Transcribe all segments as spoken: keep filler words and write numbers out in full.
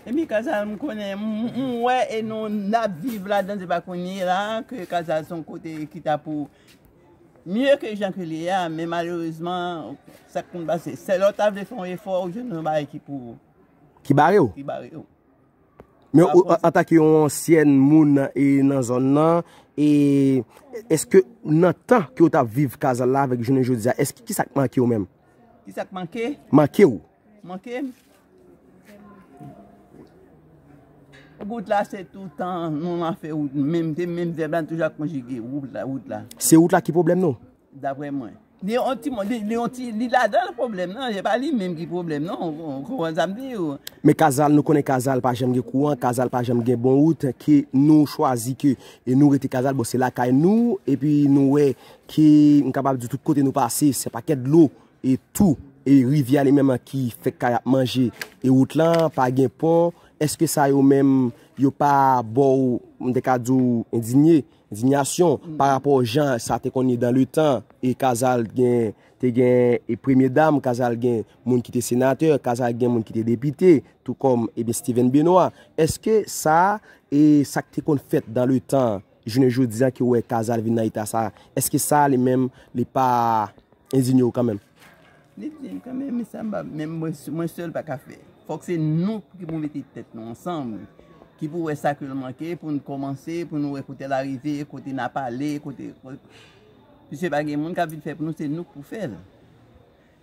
Epi Kazal, m konnen, m, m wè e nou n ap viv ladan, se pa kounye la ke Kazal se yon kote ki ta pou mye ke jan ke li ye a, men malerezman, sa k konn pase, se lè w ta vle fè yon efò, ou jwenn yon bagay ki pou Ki bare w? ki bare w. Men ou, antanke yon ansyèn moun e nan zòn nan, e èske nan tan ke w t ap viv Kazal la avèk jounen jodi a, èske ki sa k manke w menm? Ki sa k manke? Manke w? Manke m? Wout la se toutan nou nan fè wout, menm te menm vèb la toujou ap konjige, wout la, wout la. Se wout la ki pwoblèm nou? Daprè mwen. Li yon ti, li, li yon ti, li ladan pwoblèm nan, se pa li menm ki pwoblèm non, ou konprann sa m di w? Men Kazal, nou konnen Kazal pa janm gen kouran, Kazal pa janm gen bon wout, ke nou chwazi ke, e nou rete Kazal, bon, se lakay nou, epi nou wè ke, m kapab di tout kote nou pase, se pakèt dlo, e tou, e rivyè li menm ki fèk kay ap manje, e wout lan, pa gen pon, èske sa yo menm, yo pa ba w, m te ka di w, endinye, endinasyon, pa rapò jan sa te konn ye dan le tan, e Kazal gen, te gen, e premye dam, Kazal gen moun ki te senatè, Kazal gen moun ki te depite, tou kòm, ebyen, Steven Benoît. Èske sa, e sa k te konn fèt dan le tan, jounen jodi a, ki wè Kazal vin nan eta sa, èske sa, li menm, li pa endinye w kanmenm? Li di m kanmenm, men sa m pa, menm mwen, mwen sèl pa ka fè. Fòk se nou ki pou mete tèt nou ansanm, ki pou wè sa ke l manke, pou n kòmanse, pou nou wè kote l arive, kote n ap ale, kote, kote, piske pa gen moun k ap vin fè pou nou, se nou k pou fè l.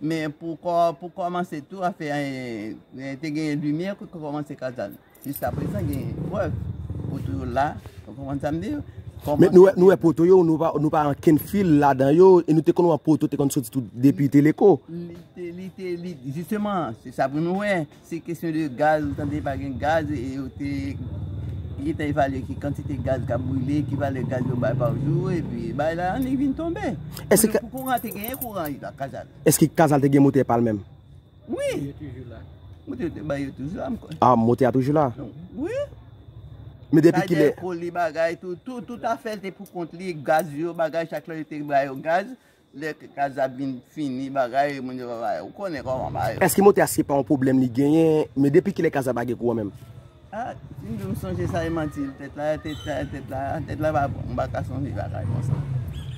Men pou kò-, pou kòmanse tou, afè, eh, eh, te gen limyè ki kòmanse Kazal. Jiskaprezan, gen prèv. Poto yo la, ou konprann sa m di w? Men nou wè, nou wè poto yo, nou pa, nou pa ankenn fil ladan yo, e nou te konn wè poto te konn soti tou depi Teleko. Li te, li te, li, jisteman, se sa pou nou wè. Se kesyon de gaz, ou tande pa gen gaz, e yo te gentan evalye ki kantite gaz k ap brile, ki valè gaz yo bay pa jou, epi bay la annik vin tonbe. Èske pou, pou kouran te genyen, kouran Kazal. Èske Kazal te gen motè pa l menm? Wi. Motè te bay yo toujou la, m kwè. Ah, motè a toujou la? Wi. Men depi kilè? Kol li bagay, tout, tout, tout afè l te pou kont li, gaz yo, bagay, chak lè yo te bay yo gaz, lè Kazal vin fini, bagay, moun yo pa bay, ou konnen kòman bagay yo. Èske motè a se pa yon pwoblèm li genyen, men depi kilè Kazal pa gen kouran menm? Ah, si m di w m sonje sa, e manti, tèt la, tèt la, tèt la, tèt la pa bon, m pa ka sonje bagay konsa.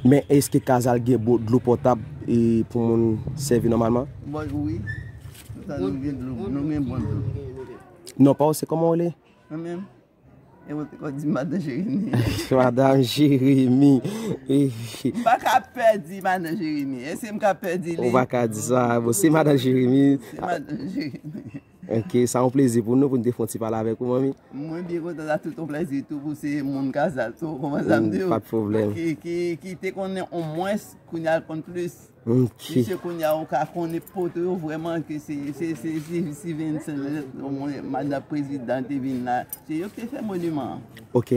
Men èske Kazal gen bo-, dlo potab e pou moun sèvi nòmalman? Bon, wi. Konsa nou gen dlo, nou gen bon dlo. Non pa w, se kòman w rele? Mwen menm? E mwen te konn di Madan Jeremi. Madan Jeremi. M pa ka pè di Madan Jeremi. Èske m ka pè di li? Ou pa ka di sa. Bon, se Madan Jeremi. Se Madan Jeremi. Ok, sa yon plezi pou nou, pou n te fè yon ti pale avèk ou, manmi. Mwen byen kontan, sa tout yon plezi tou pou se moun Kazal tou, ou konprann sa m di w? Pa de pwoblèm. Ki, ki, ki te konnen omwens, kounye a l konn plis. Ok. Misye kounye a ou ka konnen poto yo vrèman ke se, se, se, se, se vennsenk lè, omwen madan prezidan te vin la. Se yo ki te fè moniman an. Ok.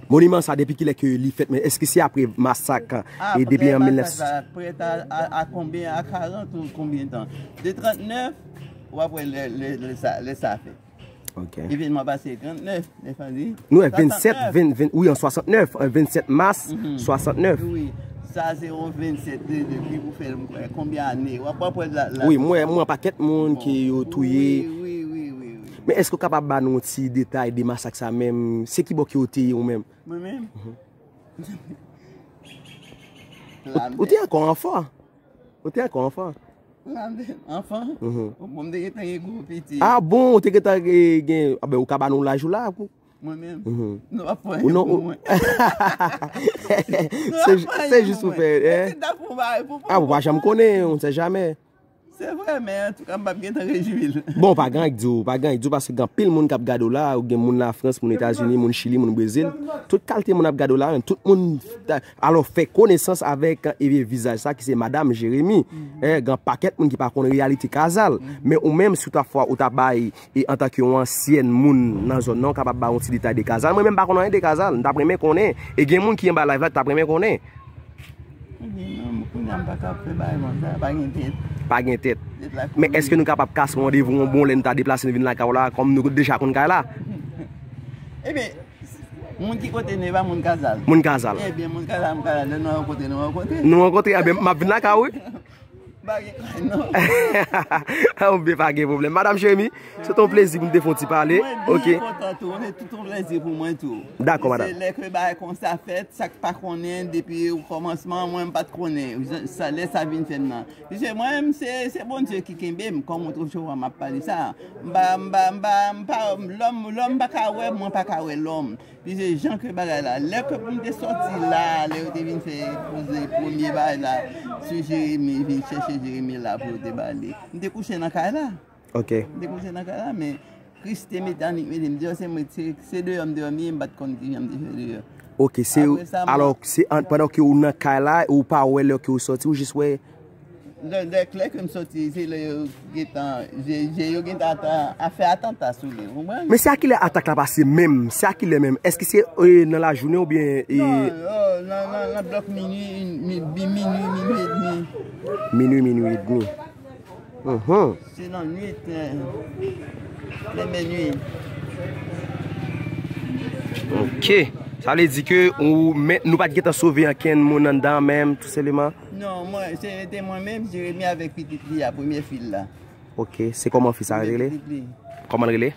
Moniman sa, depi kilè ke li fèt, men èske se apre masak, e depi an mil nèf san? Apre masak la, prèt a, a, a konbyen, a karant ou konbyen tan? De trannèf, w ap wè lè, lè, lè sa, lè sa fèt. Ok. Evènman pase trannèf, lè sa di. Nou wè vennsèt, swasannnèf. Ven, ven, wi, an swasannnèf, an vennsèt mas, mhm, swasannnèf. Wi, sa se yon vennsèt de, de, ki pou fè, konbyen ane? W ap, w ap wè la, la. Wi, mwen, mwen pakèt moun ki yo touye. Wi, wi, wi, wi, wi. Men èske w kapab ba nou yon ti detay de masak sa menm? Se ki bò ke w te ye ou menm? Mwen menm? Mhm. Ou, ou te ankò anfan? Ou te ankò anfan? Anfan? Mhm. Bon, m te gentan gen gwo pitit. Ah bon, ou te gentan gen, gen, ah ben, ou ka ba nou laj ou la? Mwen menm? Mhm. Nou ap pran yon pou mwen. Se jis pou fè, hein? Ah, ou pa janm konnen, on sait jamais. Se vre, men antouka, m p ap gentan rejwi l. Bon, pa gen anyen k di w, pa gen anyen k di w, paske gen anpil moun k ap gade w la, ou gen moun Lafrans, moun Etazini, moun Chili, moun Brezil. Tout kalite moun ap gade w la, menm tout moun ta, alò, fè konesans avèk, e, vizaj sa ki se Madan Jeremi. Mhm. Eh, gen pakèt moun ki pa konn reyalite Kazal. Mhm. Men ou menm, si w ta fwa, ou ta bay, e antanke yon ansyèn moun nan zòn nan, ou kapab bay yon ti detay de Kazal. Mwen menm, m pa konn anyen de Kazal. M t ap renmen konnen. E gen moun ki anba live la, t ap renmen konnen. Ebyen, non, kounye a m pa ka fè bagay konsa, pa gen tèt. Pa gen tèt. Tèt la koule. Men èske nou kapab kase randevou yon bon lè n ta deplase n vin lakay w la, kòm nou deja konn kay la? Ebyen, moun ki kote nou, e pa moun Kazal. Moun Kazal. Ebyen, moun Kazal, moun Kazal, lè nou rankontre, nou rankontre. Nou rankontre, ebyen, m ap vin lakay ou, wi. Pa gen kay non. Ou byen, pa gen pwoblèm. Madanm Jeremi, se te yon plezi pou m te fè yon ti pale. Mwen byen kontan tou, se tout yon plezi pou mwen tou. Dakò, madanm. Se lè ke bagay konsa fèt, sa k pa konnen depi okòmansman, mwen m pa t konnen. Sa, lè sa vin fè m nan. Piske mwen menm, se, se Bondye ki kenbe m, kòm ou toujou wè m ap pale sa. M pa, m pa, m pa, m pa, lòm, lòm pa ka wè, mwen pa ka wè lòm. Piske jan ke bagay la, lè ke pou m te sòti la, lè yo te vin fè poze premye bagay la, sou Jeremi, vin chèche Jeremi la pou yo te ba li. M te kouche nan kay la. Ok. M te kouche nan kay la, men Kris te mete annik mete m deyò, se mwen, se, se deyò m deyò m ye, m pa t konn kijan m te fè deyò. Ok, se, apre sa, mwen alò, se an, pandan ke ou nan kay la, ou pa wè lè ke ou sòti, ou jis wè. Lè, lè klè ke m sòti, se lè yo gentan, je, je yo gentan ata, a fè atanta sou li, ou konprann? Men se a kilè atak la pase menm? Se a kilè menm? Èske se, e, nan lajounen oubyen, e, non, oh, nan, nan, nan blòk minui, mi, bi-, minui, minui edmi. Minui, minui edmi. Mhm. Se nan nwit, eh, plen nwit. Ok. Sa vle di ke ou, men, nou pa t gentan sove ankenn moun anndan an menm, tou senpleman? Non, mwen, se te mwen menm, Jeremi avèk pitit li a, premye fi l la. Ok. Se kòman fi sa rele? Premye pitit li. Kòman l rele?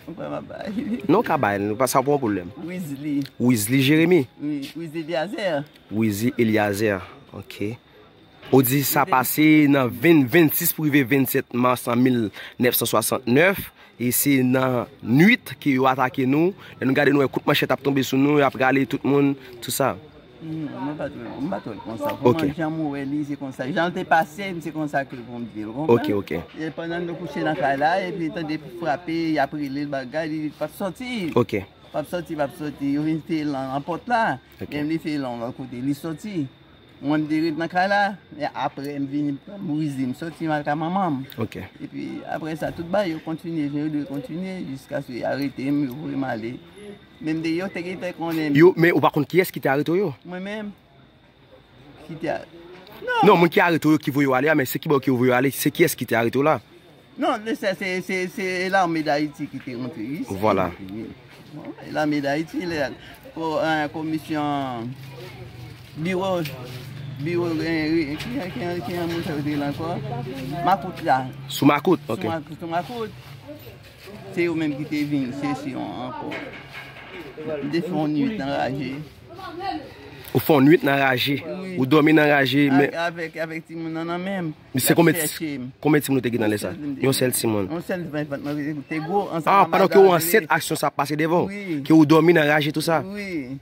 Ou kwè m ap bay li? Non, ou ka bay l, nou pa, sa pa yon pwoblèm. Wizli. Wizli Jeremi? Wi, Wizli Elyazer. Wizli Elyazer, ok. Ou di sa pase nan ven, vennsis pou rive vennsèt mas an mil nèf san swasantnèf, e se nan nwit ke yo atake nou. Lè nou gade, nou wè kout manchèt ap tonbe sou nou, y ap rale tout moun, tou sa. Non, mwen pa t wè, mwen pa t wè l konsa. Ok. Kòman jan mwen wè li, se konsa. Jan l te pase m, se konsa ke pou m di l, ou konprann? Ok, ok. E pandan nou kouche nan kay la, epi tande frape, y ap rele l bagay, li p ap sòti. Ok. P ap sòti, p ap sòti. Yo vin feye lan nan pòt la. Ok. Men li feye lan lòt kote, li sòti. Mwen, m te ret nan kay la, e apre, m vini pran brize, m sòti, m al ka manman m. Ok. Epi, apre sa, tout bagay yo kontinye, jan yo dwe kontinye, jiskaske yo arete m, yo voye m ale. Men m te, yo te gentan konnen m. Yo, men ou pa konn kiyès ki te arete w yo? Mwen menm. Ki te a-, non. Non, moun ki arete w yo, ki voye w ale a, men se ki bò ke yo voye w ale, se kiyès ki te arete w la? Non, se, se, se, se Lame Dayiti ki te rantre isi. Vwala. Wi. Bon, Lame Dayiti, lè, ko-, eh, komisyon, biwo, biwo, eh, ki, ki, ki, ki moun sa yo te rele ankò? Makout la. Sou Makout, ok. Sou Mak-, sou Makout. Se yo menm ki te vin chèche yon ankò. M te fè yon nwit anraje. Ou fè yon nwit nan raje. Wi. Ou dòmi nan raje, men avèk, avèk timoun nan nan men m. Se konbyen, konbyen timoun ou te gen nan lè sa? Yon sèl timoun. Yon sèl vant mwen te gwo ansanm. Ah, pandan ke ou ansent, aksyon sa ap pase devan w. Wi. Ke ou dòmi nan raje tou sa. Wi.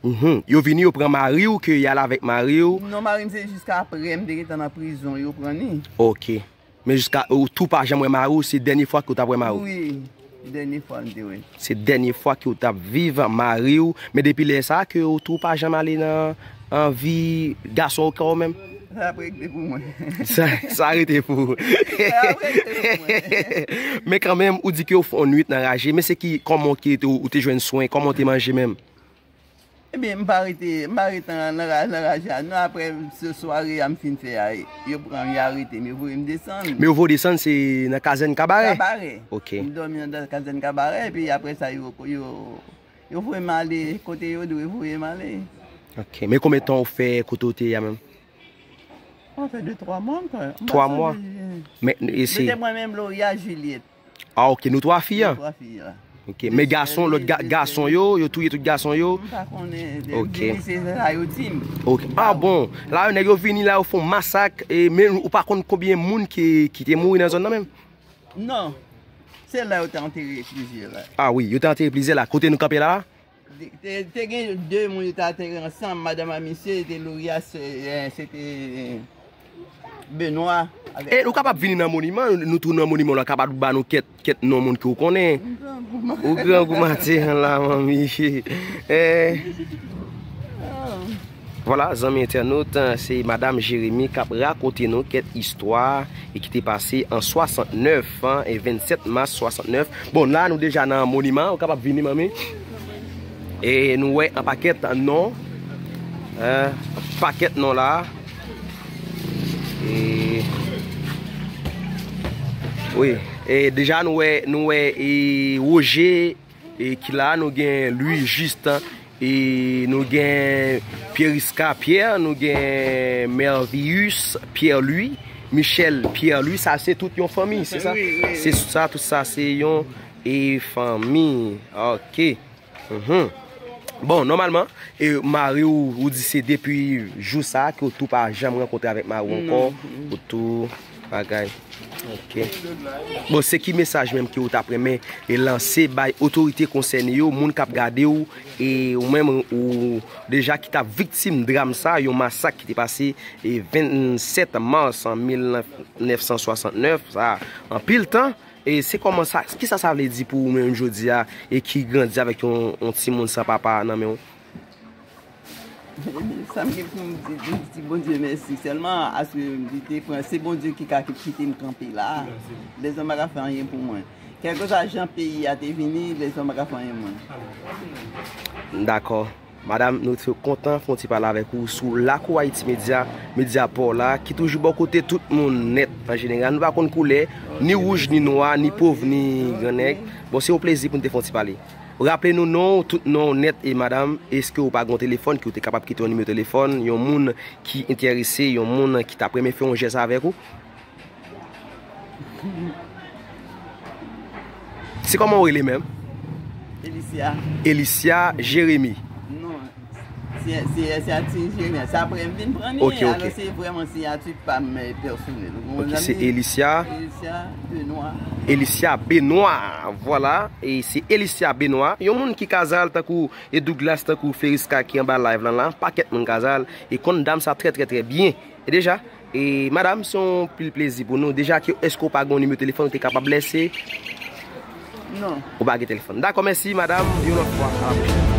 Mhm. Yo vini, yo pran mari w, ke y al avèk mari w. Non, mari m se jiska apre, m te gentan nan prizon, yo pran li. Ok. Men jiska ou tou pa janm wè mari w, se dènye fwa ke w t ap wè mari w? Wi, dènye fwa m te wè. Se dènye fwa ke w t ap viv mari w. Men depi lè sa a ke w tou pa janm ale nan, nan vi gason ou kò w menm? Sa ap regle pou mwen. Sa, sa rete pou ou. Sa ap regle pou mwen. Men kanmenm, ou di ke w fè yon nwit nan raje. Men se ki, kòman w te, ou te jwenn swen, kòman w te manje menm? Ebyen, m pa rete, m pa rete nan, nan ra-, nan raje a. Non, apre se sware a m fin fè a, yo pran m, yo arete m, yo voye m desann. Men yo voye w desann, se nan kazèn Kabarè? Kabarè. Ok. M dòmi nan kazèn Kabarè, epi apre sa, yo, yo, yo voye m ale kote yo dwe voye m ale. Ok. Men konbyen tan ou fè kote ou te ye a menm? Sa fè de, twa mwa, m kwè. Twa mwa? Men, e se. Mete mwen menm, Loria, Juliette. Ah, ok, nou twa fi a? Nou twa fi a. Ok, men gason, lòt ga-, gason yo, yo touye tout gason yo? M pa konnen. Ok. M di se sa yo di m. Ok. Ah, bon. La, yo, nèg yo vini la, yo fè yon masak, e, men ou pa konn konbyen moun ki, ki te mouri nan zòn nan menm? Non. Se la yo te antere plizyè la. Ah, wi, yo te antere plizyè la. Kote nou kanpe la, la? Te, te, te gen de moun yo te antere ansanm, madanm ak misye, te Loria, se, eh, se te Benoit. E, ou kapab vini nan moniman, nou tou nan moniman, ou kapab ba nou kèk, kèk non moun ke ou konnen. Ou grangou maten an la, manmi. Eh. Vwala, zanmi entènot, se Madam Jeremi k ap rakonte nou kèk istwa e ki te pase an swasantnèf, e vennsèt mas swasantnèf. Bon, la, nou deja nan moniman, ou kapab vini, manmi. E nou wè an pakèt non, en, pakèt non la. E, wi, e deja nou wè, nou wè, e, Roger, e ki la, nou gen Louis Juste, e nou gen Pierisca Pierre, nou gen Mervius Pierre Louis, Michel Pierre Louis, sa se tout yon fanmi, se sa? Wi, wi, wi. Se sa, tout sa se yon e fanmi. Ok. Mhm. Bon, nòmalman, e mari w, ou di se depi jou sa a ke w tou pa janm rankontre avèk mari w ankò, ou tou bagay. Ok. Bon, se ki mesaj menm ke w t ap renmen e lanse bay otorite konsène yo, moun k ap gade w, e ou menm ou deja ki t ap viktim dram sa, yon masak ki te pase e vennsèt mas an mil nèf san swasantnèf, sa anpil tan. E se kòman sa, kisa sa vle di pou ou menm jodi a, e ki grandi avèk yon, yon timoun san papa nan men w? Sa m gen pou m di, di, di Bondye mèsi. Sèlman, aske m di te pran, se Bondye ki ka kite m kanpe la. Lèzòm pa ka fè anyen pou mwen. Kèlkeswa jan peyi a te vini, lèzòm pa ka fè anyen pou mwen. Dakò. Madam, nou te kontan fè yon ti pale avèk ou sou Lakou Haiti Media, medya pa w la, ki toujou bò kote tout moun nèt an jeneral. Nou pa konn koulè, ni wouj, ni nwa, ni pòv, ni grannèg. Bon, se yon plezi pou n te fè yon ti pale. Raple nou non, tout non nèt e madam, èske ou pa gen yon telefòn ki ou te kapab kite yon nimewo telefòn, yon moun ki enterese, yon moun ki t ap renmen fè yon jès avèk ou? Se kòman ou rele menm? Elisya. Elisya Jeremi. Non. Se, se, se siyati Jeremi. Se apre m vin pran li, ok, ok, alò se vrèman siyati pa m, eh, pèsonèl. Ou konprann? Ok, se Elisya. Elisya Benoit. Elisya Benoit, vwala. E se Elisya Benoit. Yon moun ki Kazal tankou e Douglas, tankou Feriska ki anba live lan la. Pakèt moun Kazal. E konn dam sa trè, trè, trè byen. E deja, e madam, se yon pil plezi pou nou. Deja, ke, èske ou pa gen yon nimewo telefòn ou te kapab lèse? Non. Ou pa gen telefòn. Dakò, mèsi, madam. Yon lòt fwa. A la pwochèn.